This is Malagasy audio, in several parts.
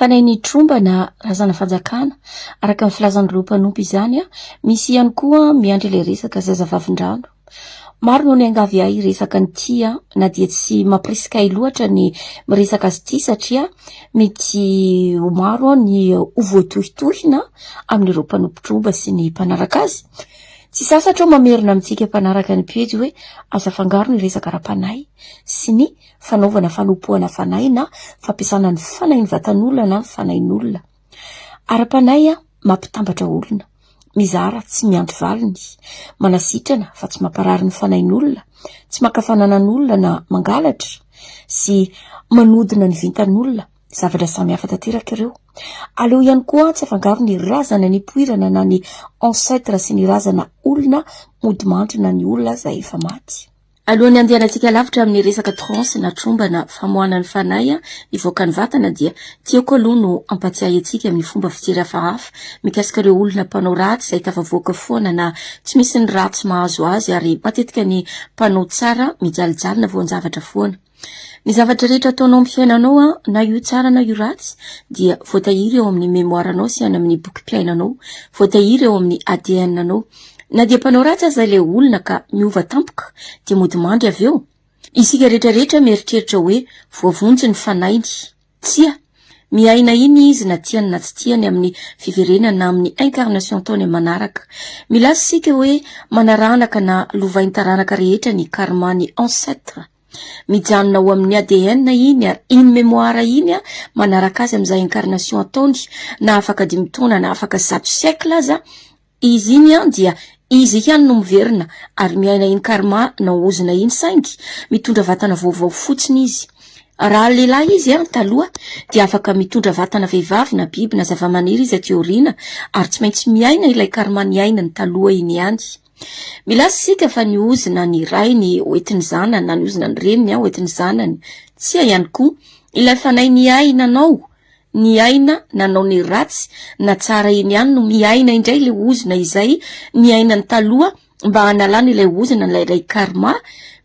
Fanahy ny tromba na razana fanjakana, araka ny filazan'ireo mpanompo izany, misy ihany koa miandry ilay resaka zazavavindrano. Maro no niangavy ahy hiresaka an'ity na dia tsy mampirisika ahy loatra ny miresaka azy ity satria mety ho maro ny ho voatohitohina amin'ireo mpanompo tromba sy ny mpanaraka azy. Tsy sasatra aho mamerina amintsika mpanaraka ny pejy hoe aza afangaro ny resaka ara-panahy sy ny fanaovana fanompoana fanahy na fampiasana ny fanahin'ny vatan'olona na ny fanahin'olona. Ara-panahy mampitambatra olona, mizara tsy miandry valiny, manasitrana fa tsy mamparary ny fanahin'olona, tsy maka fananan'olona na mangalatra, sy manodina ny vintan'olona, zavatra samy hafa tanteraka ireo. Aleo ihany koa tsy afangaro ny razana nipoirana na ny ancêtre sy ny razana olona mody mandry na ny olona izay efa maty. Alohan'ny handehanantsika lavitra amin'ny resaka transe na tromba na famoahana ny fanahy hivoaka ny vatana dia tiako aloha no hampatsiahy antsika amin'ny fomba fijery hafahafa mikasika ireo olona mpanao ratsy izay tafavoaka foana na tsy misy ny ratsy mahazo azy ary matetika ny mpanao tsara mijalijaly na voan-javatra foana. Ny zavatra rehetra ataonao amin'ny fiainanao na io tsara na io ratsy dia voatahiry ao amin'ny mémoire-nao sy any amin'ny bokim-piainanao, voatahiry ao amin'ny ADN-nao. Na dia mpanao ratsy aza ilay olona ka miova tampoka dia mody mandry avy eo. Isika rehetra rehetra mieritreritra hoe voavonjy ny fanahiny. Tsia! Miaina iny izy na tiany na tsy tiany amin'ny fiverenana na amin'ny incarnation ataony amin'ny manaraka. Milaza isika hoe manaranaka na lovain'ny taranaka rehetra ny karma ny ancêtre. Mijanona ao amin'ny ADN iny ary iny mémoire iny manaraka azy amin'izay incarnation ataony na afaka dimy taona na afaka zato siècle aza Izy iny an dia izy ihany no miverina ary miaina iny karma naozina iny saingy mitondra vatana vaovao fotsiny izy. Raha lehilahy izy an taloha dia afaka mitondra vatana vehivavy na biby na zavamaniry izy aty aoriana ary tsy maintsy miaina ilay karma niainany taloha iny ihany. Milaza isika fa ny ozona ny rainy hoentin'ny zanany na ny ozona ny reniny hoentin'ny zanany. Tsia ihany koa ilay fanahy niainanao niaina nanao ny ratsy na tsara iny ihany no miaina indray ilay ozona izay niainany taloha mba hanalana ilay ozona na ilay karma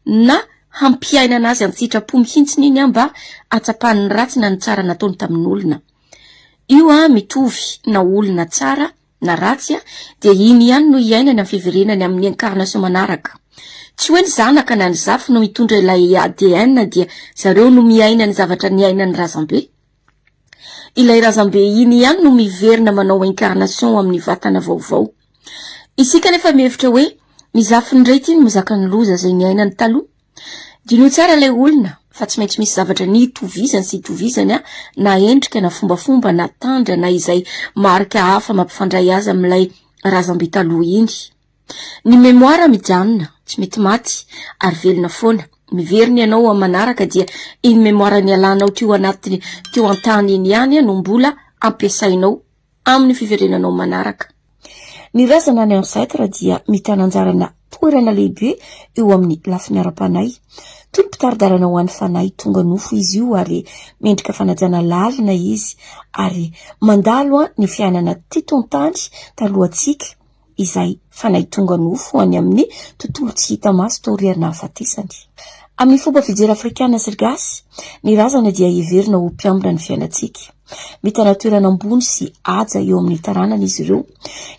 na hampiainana azy an-tsitrapo mihitsiny iny mba hahatsapany ny ratsy na ny tsara nataony tamin'olona. Io mitovy na olona tsara na ratsy dia iny ihany no hiainany amin'ny fiverenany amin'ny incarnation manaraka. Tsy hoe ny zanaka na ny zafy no mitondra ilay ADN dia zareo no miaina ny zavatra niainan'ny razambe. Ilay razambe iny ihany no miverina manao incarnation amin'ny vatana vaovao. Isika nefa mihevitra hoe ny zafiny indray ity no mizaka ny loza izay niainany taloha. Diniho tsara ilay olona fa tsy maintsy misy zavatra nitovizany sy itovizany na endrika na fombafomba na tandra na izay marika hafa mampifandray azy amin'ilay razambe taloha iny. Ny mémoire mijanona, tsy mety maty ary velona foana. Miverina ianao amin'ny manaraka dia iny mémoire nialanao teo anatiny teo an-tany iny ihany no mbola ampiasainao amin'ny fiverenanao manaraka. Ny razana ny ancêtre dia mitana anjarana toerana lehibe eo amin'ny lafiny ara-panahy. Toy ny mpitari-dalana ho an'ny fanahy tonga nofo izy io ary mendrika fanajana lalina izy ary mandalo ny fiainana teto an-tany talohantsika izay fanahy tonga nofo any amin'ny tontolo tsy hita maso taorian'ny nahafatesany. Amin'ny fomba fijery afrikana sy gasy, ny razana dia heverina ho mpiambina ny fiainantsika. Mitana toerana ambony sy haja eo amin'ny taranany izy ireo.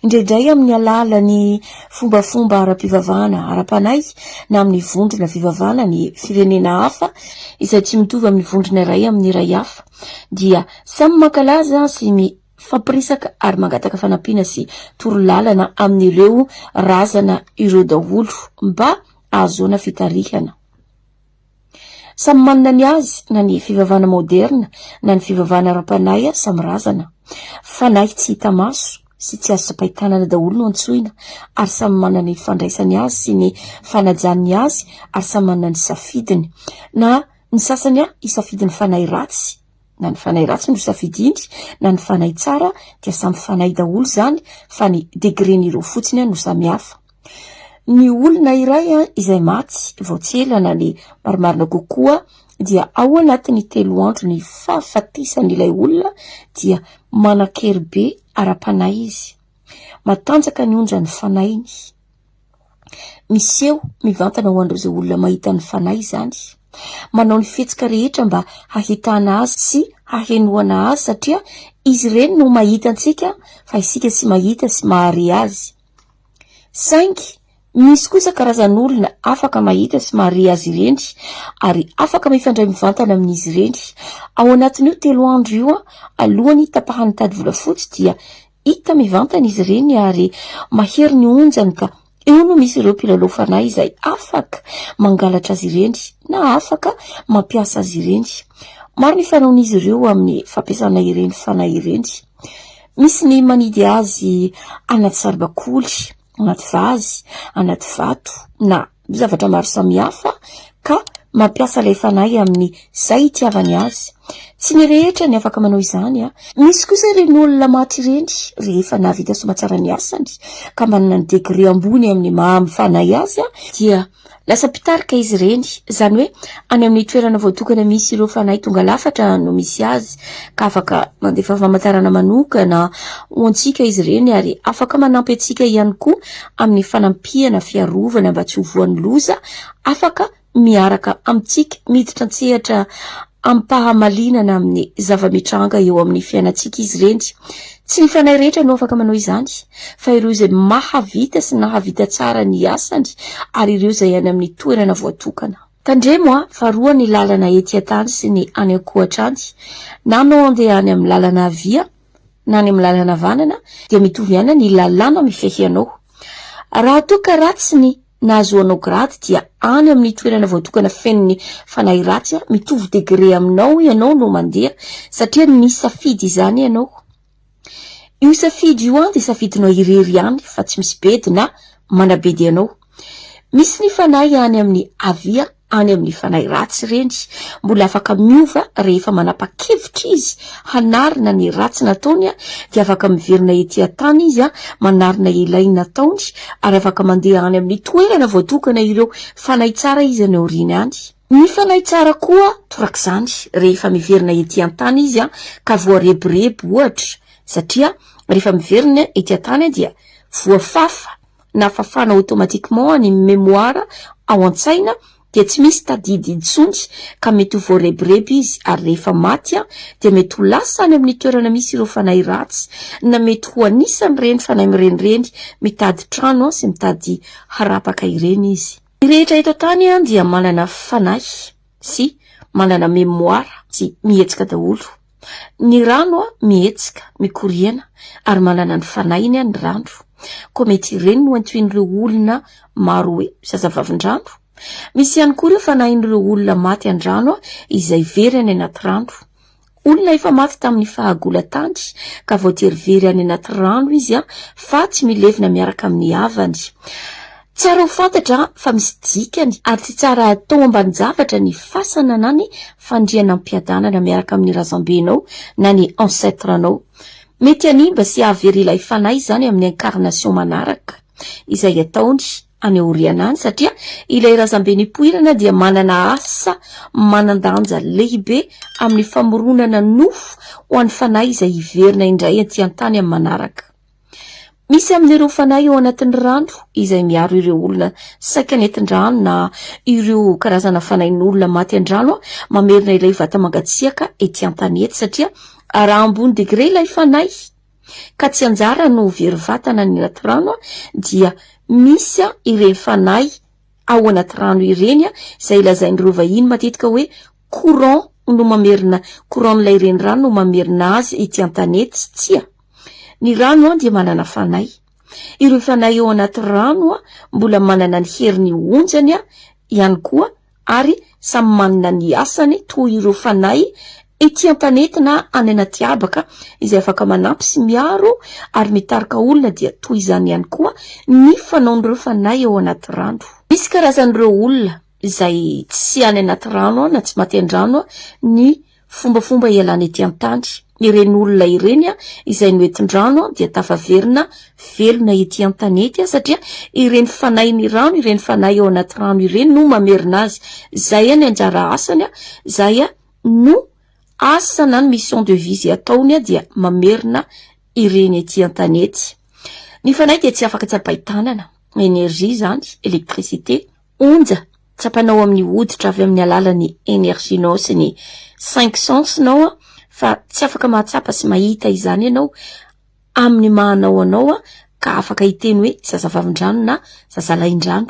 Indraindray amin'ny alalan'ny fombafomba ara-pivavahana, ara-panahy na amin'ny vondrona fivavahana ny firenena hafa izay tsy mitovy amin'ny vondrona iray amin'ny iray hafa dia samy mankalaza sy mifampiresaka ary mangataka fanampiana sy torolalana amin'ireo razana ireo daholo mba ahazoana fitarihana. Samy manana ny azy na ny fivavahana maoderina na ny fivavahana ara-panahy samy razana. Fanahy tsy hita maso sy tsy azo tsapain-tanana daholo no antsoina ary samy manana ny fandraisany azy sy ny fanajany azy ary samy manana ny safidiny. Na ny sasany hisafidy ny fanahy ratsy na ny fanahy ratsy no safidiny na ny fanahy tsara dia samy fanahy daholo izany fa ny degré-n'ireo fotsiny no samy hafa. Ny olona iray izay maty vao tsy ela na ny marimarina kokoa dia ao anatin'ny telo andro ny fahafatesan'ilay olona dia manan-kery be ara-panahy izy. Matanjaka ny onjan'ny fanahiny. Miseho mivantana ho an'ireo izay olona mahita ny fanahy izany. Manao ny fihetsika rehetra mba hahitana azy sy hahenoana azy satria izy ireny no mahita antsika fa isika tsy mahita sy mahare azy. Saingy misy kosa karazan'olona afaka mahita sy mahare azy ireny ary afaka mifandray mivantana amin'izy ireny. Ao anatin'io telo andro io alohan'ny hitapahan'ny tady volafotsy dia hita mivantana izy ireny ary mahery ny onjany ka eo no misy ireo mpilalao fanahy izay afaka mangalatra azy ireny na afaka mampiasa azy ireny. Maro ny fanaon'izy ireo amin'ny fampiasana ireny fanahy ireny. Misy ny manidy azy anaty saribakoly, anaty vazy, anaty vato na zavatra maro samihafa ka mampiasa ilay fanahy amin'ny izay itiavany azy. Tsy ny rehetra ny afaka manao izany a. Misy kosa ireny olona maty ireny rehefa nahavita soamantsara ny asany ka manana ny degré ambony amin'ny maha fanahy azy dia Lasa mpitarika izy ireny, izany hoe any amin'ny toerana voatokana misy ireo fanahy tonga lafatra no misy azy, ka afaka mandefa famantarana manokana ho antsika izy ireny ary afaka manampy antsika ihany koa amin'ny fanampiana fiarovana mba tsy ho voan'ny loza, afaka miaraka amintsika miditra an-tsehatra amim-pahamalinana amin'ny zava-mitranga eo amin'ny fiainantsika izy ireny. Tsy ny fanahy rehetra no afaka manao izany, fa ireo izay mahavita sy nahavita tsara ny asany ary ireo izay any amin'ny toerana voatokana. Tandremo fa roa ny lalana ety an-tany sy ny any ankoatra any. Na anao andeha any amin'ny lalana havia na any amin'ny lalana havanana dia mitovy ihany ny lalàna mifehy anao. Raha toa ka ratsy ny nahazoanao grady dia any amin'ny toerana voatokana feno ny fanahy ratsy mitovy degré aminao ianao no mandeha satria nisafidy izany ianao. Io safidy io an dia safidinao irery ihany fa tsy misy bedy na manabedy anao. Misy ny fanahy any amin'ny havia any amin'ny fanahy ratsy ireny, mbola afaka miova rehefa manapa-kevitra izy hanarina ny ratsy nataony dia afaka miverina ety an-tany izy manarina ilay nataony ary afaka mandeha any amin'ny toerana voatokana ireo fanahy tsara izy any aoriana any. Ny fanahy tsara koa torak'izany rehefa miverina ety an-tany izy ka voarebireby ohatra satria rehefa miverina ety an-tany dia voafafa na fafana automatiquement ny mémoire ao an-tsaina dia tsy misy tadidy intsony ka mety ho voarebireby izy ary rehefa maty dia mety ho lasa any amin'ny toerana misy ireo fanahy ratsy na mety ho anisan'ireny fanahy mirenireny mitady trano sy mitady harapaka ireny izy. Ny rehetra eto an-tany dia manana fanahy sy manana mémoire sy mihetsika daholo. Ny rano mihetsika, mikoriana ary manana ny fanahiny ny rano. Koa mety ireny no antsoin'ireo olona maro hoe zazavavindrano. Misy ihany koa ireo fanahin'ireo olona maty an-drano izay very any anaty rano. Olona efa maty tamin'ny fahagola tany ka voatery very any anaty rano izy fa tsy milevina miaraka amin'ny havany. Tsara ho fantatra fa misy dikany ary tsy tsara atao ambanin-javatra ny fasana na ny fandriana am-piadanana miaraka amin'ny razambenao na ny ancêtre-nao. Mety hanimba sy hahavery ilay fanahy izany amin'ny incarnation manaraka izay ataony any aoriana any satria ilay razambe nipoirana dia manana asa manan-danja lehibe amin'ny famoronana nofo ho an'ny fanahy izay hiverina indray aty an-tany amin'ny manaraka. Misy amin'ireo fanahy ao anatin'ny rano izay miaro ireo olona saika nentin-drano na ireo karazana fanahin'olona maty an-drano mamerina ilay vata-mangatsiaka ety an-tanety satria raha ambony degré ilay fanahy ka tsy anjara no very vatana any anaty rano dia misy ireny fanahy ao anaty rano ireny izay lazain'ireo vahiny matetika hoe courant no mamerina, courant-n'ilay renirano no mamerina azy ety an-tanety, tsia. Ny rano dia manana fanahy. Ireo fanahy ao anaty rano mbola manana ny heriny onjany ihany koa ary samy manana ny asany toy ireo fanahy ety an-tanety na any anaty habaka izay afaka manampy sy miaro ary mitarika olona dia toy izany ihany koa ny fanaon'ireo fanahy ao anaty rano. Misy karazan'ireo olona izay tsy any anaty rano na tsy maty an-drano ny fombafomba ialana ety an-tany. Ireny olona ireny izay noentin-drano dia tafaverina velona ety an-tanety satria ireny fanahin'ny rano, ireny fanahy ao anaty rano ireny no mamerina azy. Izay ny anjara asany, izay no asa na ny mission de vie izay ataony dia mamerina ireny ety an-tanety. Ny fanahy dia tsy afaka tsapain-tanana, énergie izany, électricité, onja. Tsapanao amin'ny hoditra avy amin'ny alalan'ny énergie-nao sy ny cinq sens-nao fa tsy afaka mahatsapa sy mahita izany ianao amin'ny maha anao anao ka afaka hiteny hoe zazavavindrano na zazalahindrano.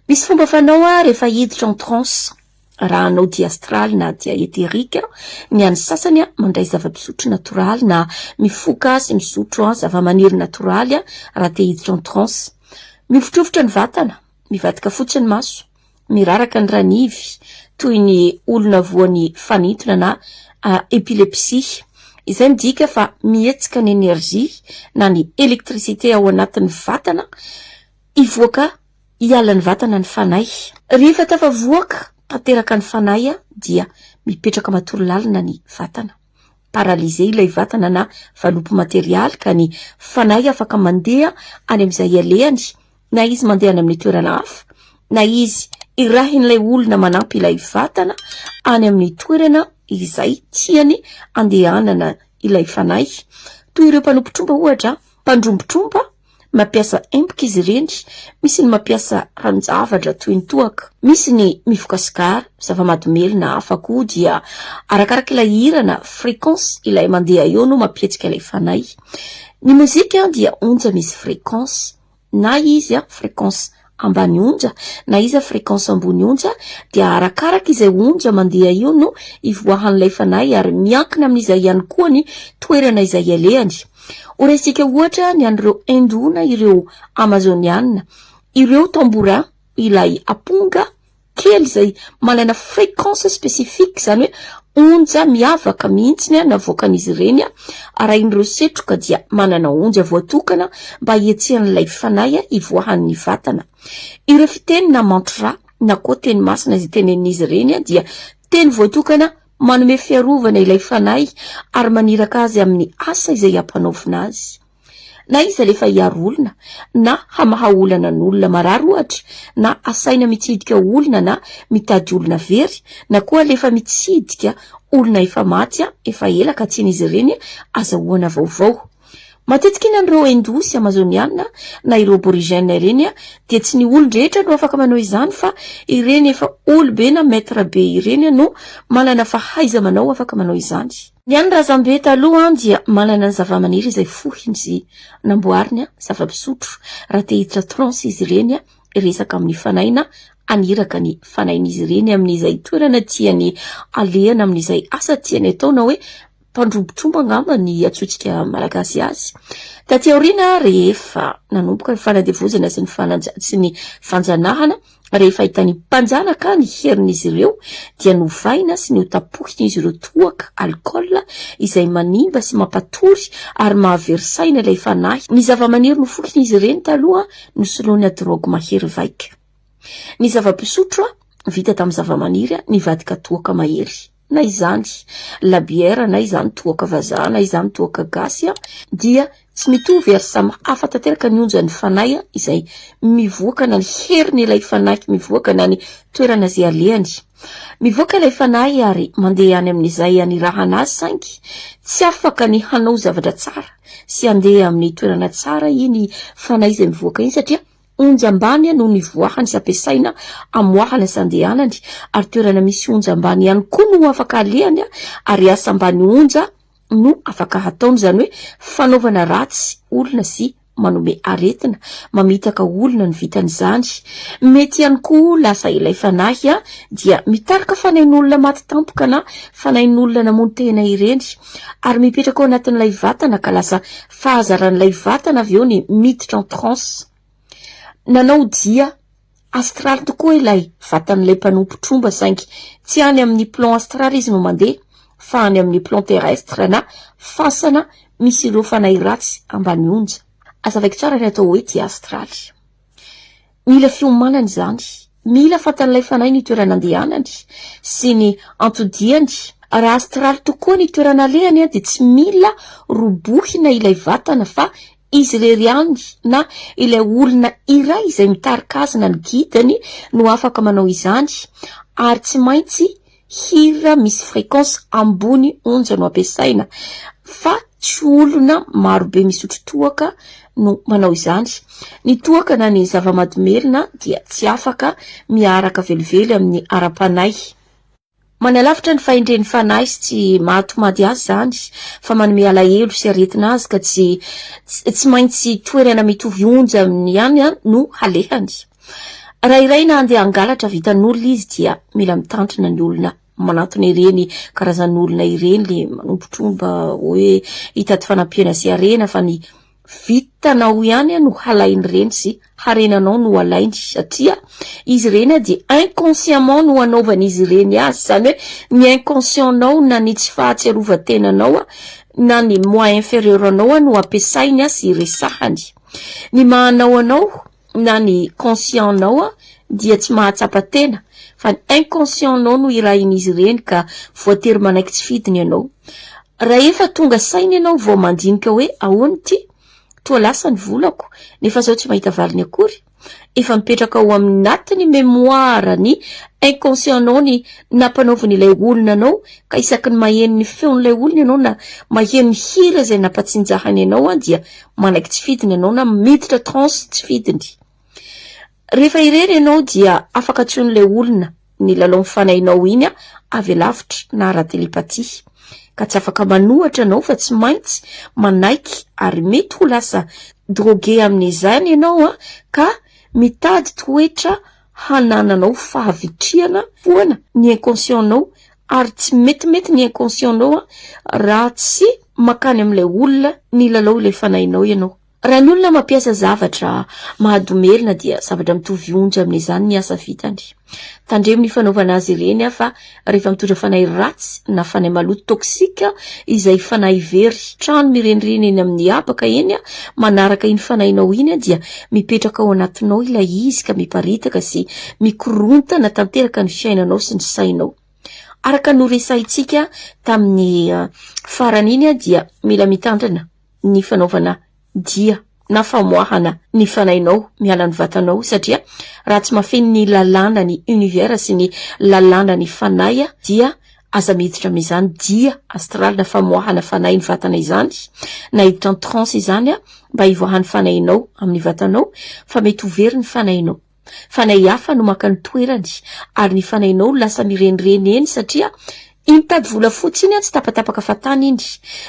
Misy fomba fanao rehefa hiditra en transe raha hanao dia astraly na dia éthérique, ny an'ny sasany mandray zava-pisotro natoraly na mifoka sy misotro zava-maniry natoraly raha te hiditra en transe. Mihovitrovitra ny vatana, mivadika fotsy ny maso, miraraka ny ranivy toy ny olona voan'ny fanintona na epilepsie. Izay midika fa mihetsika ny énergie na ny électricité ao anatin'ny vatana hivoaka hiala ny vatana ny fanahy. Rehefa tafavoaka tanteraka ny fanahy dia mipetraka matory lalina ny vatana. Paralysé ilay vatana na valopy materialy ka ny fanahy afaka mandeha any amin'izay alehany na izy mandeha any amin'ny toerana hafa na izy irahin'ilay olona manampy ilay vatana any amin'ny toerana izay tiany andehanana ilay fanahy. Toy ireo mpanompo tromba ohatra, mpandrombo tromba, mampiasa emboka izy ireny, misy ny mampiasa ranon-javatra toy ny toaka, misy ny mifoka sigara, zava-mahadomelina hafa koa dia arakaraka ilay hira na fréquence ilay mandeha eo no mampihetsika ilay fanahy. Ny mozika dia onja misy fréquence, na izy fréquence ambany onja na izy fréquence ambony onja dia arakaraka izay onja mandeha io no ivoahan'ilay fanahy ary miankina amin'izay ihany koa ny toerana izay alehany. Ho raisika ohatra ny an'ireo Hindou na ireo Amazoniana, ireo tambourin, ilay aponga kely izay manana fréquence spécifique, izany hoe onja miavaka mihitsy ny navoakan'izy ireny, arahin'ireo setroka dia manana onja voatokana mba hihetsehan'ilay fanahy hivoahan'ny vatana. Ireo fiteny na mantra na koa teny masina izay tenenin'izy ireny dia teny voatokana manome fiarovana ilay fanahy ary maniraka azy amin'ny asa izay ampanaovina azy. Na izy alefa hiaro olona, na hamaha olana an'olona marary ohatra, na asaina mitsidika olona na mitady olona very, na koa alefa mitsidika olona efa maty efa ela ka tian'izy ireny azahoana vaovao. Matetika iny an'ireo Hindou sy Amazoniana na ireo Aborigènes ireny dia tsy ny olon-drehetra no afaka manao izany fa ireny efa olobe na maître be ireny no manana fahaiza-manao afaka manao izany. Ny an'ny razambe taloha dia manana ny zavamaniry izay fohiny sy namboariny, zava-pisotro, raha te hiditra transe izy ireny, hiresaka amin'ny fanahy na haniraka ny fanahin'izy ireny amin'izay toerana tiany alehana, amin'izay asa tiany atao na hoe mpandrobotromba angamba ny antsointsika malagasy azy. Taty aoriana rehefa nanomboka ny fanandevozana sy ny fananja sy ny fanjanahana, rehefa hitan'ny mpanjanaka ny herin'izy ireo dia novaina sy notapohin'izy ireo toaka, alcool, izay manimba sy mampatory ary mahavery saina ilay fanahy. Ny zava-maniry nofokin'izy ireny taloha nosoloina drogue mahery vaika. Ny zava-pisotro vita tamin'ny zava-maniry nivadika toaka mahery. Na izany labiera na izany toaka vazaha na izany toaka gasy dia tsy mitovy ary samy hafa tanteraka ny onjan'ny fanahy izay mivoaka na ny herin'ilay fanahy mivoaka na ny toerana izay alehany. Mivoaka ilay fanahy ary mandeha any amin'izay anirahana azy saingy tsy afaka ny hanao zavatra tsara sy handeha amin'ny toerana tsara iny fanahy izay mivoaka iny satria Onja ambany no nivoahany sy ampiasaina amoahana sy andehanany, ary toerana misy onja ambany ihany koa no afaka alehany, ary asa ambany onja no afaka hataony, izany hoe fanaovana ratsy olona sy manome aretina, mamitaka olona ny vitan'izany. Mety ihany koa lasa ilay fanahy dia mitarika fanahin'olona maty tampoka na fanahin'olona namono tena ireny, ary mipetraka ao anatin'ilay vatana ka lasa Fahazaran'ilay vatana avy eo ny miditra en transe. Nanao dia astraly tokoa ilay vatan'ilay mpanompo tromba saingy tsy any amin'ny plan astral izy no mandeha fa any amin'ny plan terrestre na fasana misy ireo fanahy ratsy ambany onja. Azavaiko tsara ny atao hoe dia astraly. Mila fiomanana izany. Mila fantan'ilay fanahy ny toerana andehanany sy ny antodiany. Raha astraly tokoa ny toerana alehany dia tsy mila robohina ilay vatana fa izy irery ihany na ilay olona iray izay mitarika azy na ny guide-ny no afaka manao izany ary tsy maintsy hira misy fréquence ambony onja no ampiasaina fa. Tsy olona marobe misotro toaka no manao izany. Ny toaka na ny zava-mahadomelina dia tsy afaka miaraka velively amin'ny ara-panahy. Manalavitra ny fahendren'ny fanahy sy tsy mahatomady azy izany fa manome alahelo sy aretina azy ka tsy tsy maintsy toerana mitovy onja aminy ihany no halehany. Raha iray na handeha hangalatra vitan'olona izy dia mila mitandrina ny olona manantona ireny karazan'olona ireny le manompo tromba hoe hitady fanampiana sy harena fa ny Vitanao ihany no halain'ireny sy harenanao no alainy satria izy ireny dia inconsciemment no anaovan'izy ireny azy, izany hoe ny inconscient-nao na ny tsy fahatsiarovan-tenanao na ny moi inférieur anao no ampiasainy sy iresahany. Ny maha anao anao na ny conscient-nao dia tsy mahatsapa tena fa ny inconscient-nao no irahin'izy ireny ka voatery manaiky tsy fidiny ianao. Rahefa tonga saina ianao vao mandinika hoe ahoana ity? Toa lasa ny volako nefa zao tsy mahita valiny akory? Efa mipetraka ao aminatiny mémoire ny inconscient-nao ny nampanaoviny ilay olona anao ka isaky ny maheno ny feon'ilay olona ianao na maheno ny hira izay nampatsinjahany anao dia manaiky tsy fidiny ianao na miditra transe tsy fidiny. Rehefa irery ianao dia afaka antsoin'ilay olona nilalao ny fanahinao iny avy alavitra na ara-telepathie. Ka tsy afaka manohatra anao fa tsy maintsy manaiky ary mety ho lasa drogué amin'izany ianao ka mitady toetra hanananao fahavitrihana foana ny inconscient-nao ary tsy metimety ny inconscient-nao raha tsy mankany amin'ilay olona nilalao ilay fanahinao ianao. Raha ny olona mampiasa zavatra mahadomelina dia zavatra mitovy onja amin'izany ny asa vitany. Tandremo ny fanaovana azy ireny fa rehefa mitondra fanahy ratsy na fanahy maloto toxique izay fanahy very trano mirenireny eny amin'ny habaka eny manaraka iny fanahinao iny dia mipetraka ao anatinao ilay izy ka miparitaka sy mikorontana tanteraka ny fiainanao sy ny sainao. Araka ny noresahintsika tamin'ny farany iny dia mila mitandrina ny fanaovana dia na famoahana ny fanahinao miala ny vatanao satria raha tsy mafeno ny lalàna ny univers sy ny lalàna ny fanahy dia aza miditra amin'izany dia astral na famoahana fanahy ny vatana izany na hiditra en transe izany mba hivoahan'ny fanahinao amin'ny vatanao fa mety ho very ny fanahinao. Fanahy hafa no maka ny toerany ary ny fanahinao lasa mirenireny eny satria iny tady volafotsy iny tsy tapatapaka fatany iny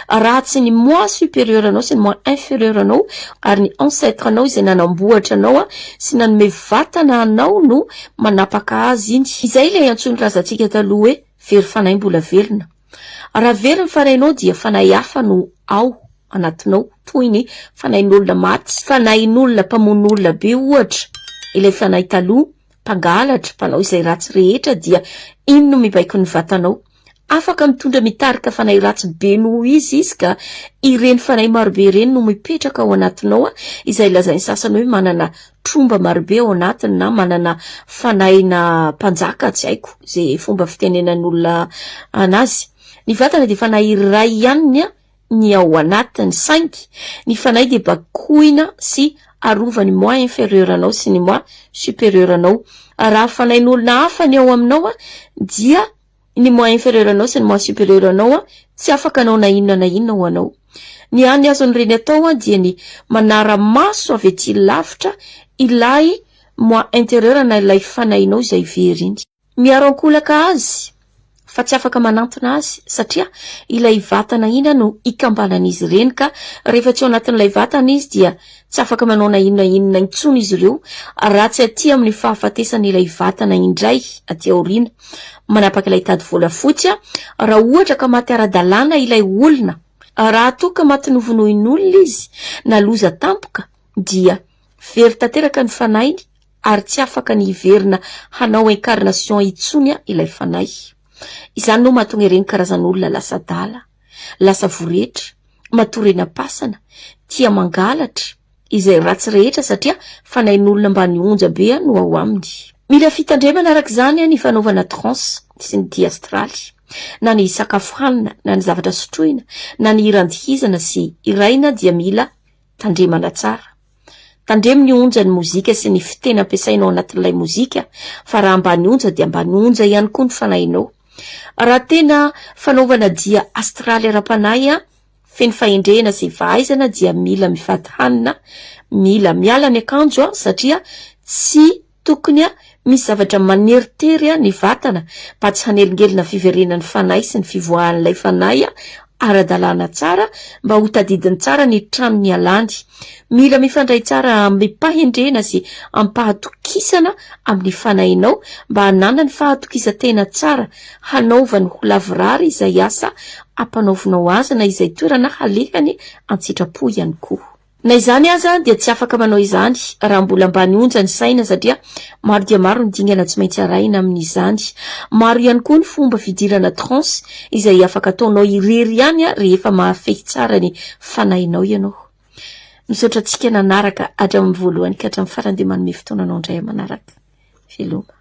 raha tsy ny moi supérieur anao sy ny moi inférieur anao ary ny ancêtre anao izay nanamboatra anao sy nanome vatana anao no manapaka azy iny. Izay ilay antsoin'ny razantsika taloha hoe very fanahy mbola velona. Raha very ny fanahinao dia fanahy hafa no ao anatinao toy ny fanahin'olona maty, fanahin'olona mpamono olona be ohatra, ilay fanahy taloha, mpangalatra, mpanao izay ratsy rehetra dia iny no mibaiko ny vatanao. Afaka mitondra mitarika fanahy ratsy be noho izy izy ka ireny fanahy marobe ireny no mipetraka ao anatinao izay lazain'ny sasany hoe manana tromba marobe ao anatiny na manana fanahina mpanjaka tsy haiko ze fomba fitenenan'olona anazy. Ny vatana dia fanahy iray ihany ny ao anatiny saingy ny fanahy dia bakoina sy arovan'ny moi inférieur anao sy ny moi supérieur anao. Raha fanahin'olona hafa ny ao aminao dia ny moi inférieur anao sy ny moi supérieur anao tsy afaka hanao na inona na inona ho anao. Ny hany azon'ireny atao dia ny manara-maso avy aty lavitra ilay moi intérieur na ilay fanahinao izay very iny. Miaro ankolaka azy fa tsy afaka manantona azy satria ilay vatana iny no ikambanan'izy ireny ka rehefa tsy ao anatin'ilay vatana izy dia tsy afaka manao na inona inona intsony izy ireo raha tsy aty amin'ny fahafatesana ilay vatana indray aty aoriana. Manapaka ilay tady volafotsy raha ohatra ka maty ara-dalàna ilay olona. Raha toa ka maty novonoin'olona izy na loza tampoka dia very tanteraka ny fanahiny ary tsy afaka ny hiverina hanao incarnation intsony ilay fanahy. Izany no mahatonga ireny karazan'olona lasa adala, lasa voretra, matory eny am-pasana, tia mangalatra, izay ratsy rehetra satria fanahin'olona ambany onja be no ao aminy. Mila fitandremana araka izany ny fanaovana transe sy ny dia astraly, na ny sakafo hanina, na ny zavatra sotroina, na ny hira andihizana sy hiraina dia mila tandremana tsara. Tandremo ny onja ny mozika sy ny fiteny ampiasaina ao anatin'ilay mozika fa raha ambany onja dia ambany onja ihany koa ny fanahinao. Raha tena fanaovana dia astraly ara-panahy an! feno fahendrena sy fahaizana dia mila mifady hanina, mila miala ny akanjo satria tsy tokony misy zavatra maneritery ny vatana mba tsy hanelingelina fiverenan'ny fanahy sy ny fivoahan'ilay fanahy ara-dalàna tsara mba ho tadidiny tsara ny trano nialany. Mila mifandray tsara amim-pahendrena sy amim-pahatokisana amin'ny fanahinao mba hananany fahatokisan-tena tsara hanaovany ho lavorary izay asa ampanaovinao azy na izay toerana halehany an-tsitrapo ihany koa. Na izany aza dia tsy afaka manao izany raha mbola ambany onja ny saina satria maro dia maro ny dingana tsy maintsy arahina amin'izany. Maro ihany koa ny fomba fidirana transe izay afaka ataonao irery ihany rehefa mahafehy tsara ny fanahinao ianao. Misaotra antsika nanaraka hatramin'ny voalohany ka hatramin'ny farany dia manome fotoana anao indray manaraka. Veloma.